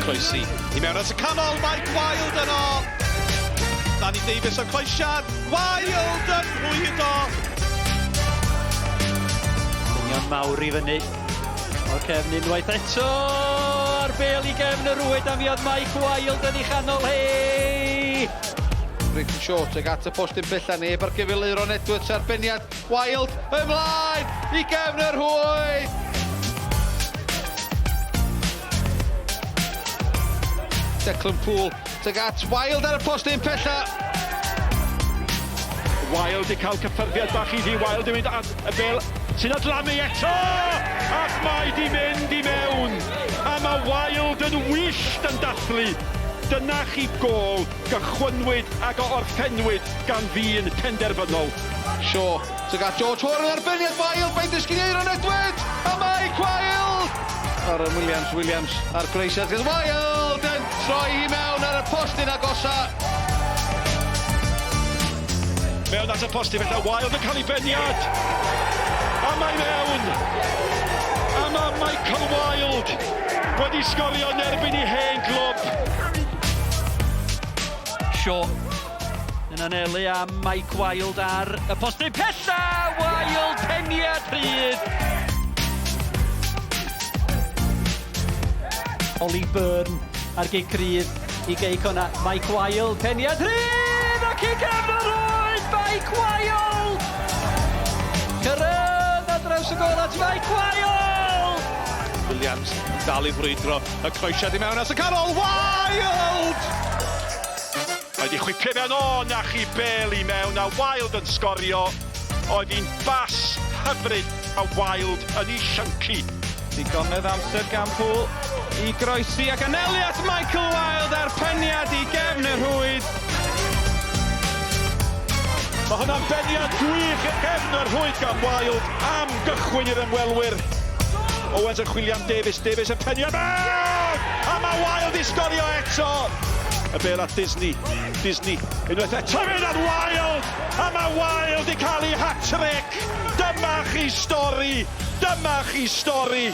Croesi i mewn at y canol, Mike Wilde yno! Danny Davies yn croesiad, Wilde yn rhwydo! Dynion mawr i fyny. O'r cefn unwaith eto! A'r bêl i gefn y rwyd a mi oedd Mike Wilde yn ei chanol hi! Brayton Short ag at y postyn pella neb ar gyfyl Euron Edwards ar beniad Wilde ymlaen i gefn yr rhwyd! Declan Poole tuag at Wilde ar y postyn pella. Wilde i cael cyffyrddiad bach iddi, Wilde yn mynd at y bel sy'n adlamu eto! Ac mae di mynd i mewn! A mae Wilde yn wyllt yn dathlu! Dyna chi gôl gychwynnwyd ac a orffennwyd gan ddyn penderfynol. Shaw tuag at George Horan arbenniad Wilde, mae'n disgyn i Euron Edwards a Mike Wilde! Aaron Williams, Williams a'r croesiad gyda Wilde yn troi hi mewn ar y postyn agosa. Mewn at y postyn felly Wilde yn cael ei beniad! A mae mewn! A mae Michael Wilde wedi sgorio yn erbyn ei hen glwb. Shaw yn anelu am Mike Wilde ar y postyn pella! Wilde peniad rhydd! Ollie Byrne ar gic rydd i gei Conna. Mike Wilde, peniad rhydd! Ac i gefn y rwyd, Mike Wilde! Cyrraedd ar draws y gôl at Mike Wilde! Williams yn dal i frwydro, y croesiad i mewn at y canol, Wilde! Mae di chwipio fewn o na chi bel i mewn a Wilde yn sgorio. Oedd hi'n bas hyfryd a Wilde yn ei llyncu. Digonedd amser gan Poole i groesi ac anelu at Michael Wilde a'r peniad i gefn y rhwyd. Mae hwnna'n beniad gwych i gefn y rhwyd gan Wilde am gychwyn i'r ymwelwyr. Owens yn chwilio am Davies, Davies yn penio mewn! A mae Wilde i sgorio eto! Y bêl at Disney, Disney unwaith eto mynd at Wilde! A mae Wilde i cael ei hat-trick! Dyma chi stori! Dyma chi stori!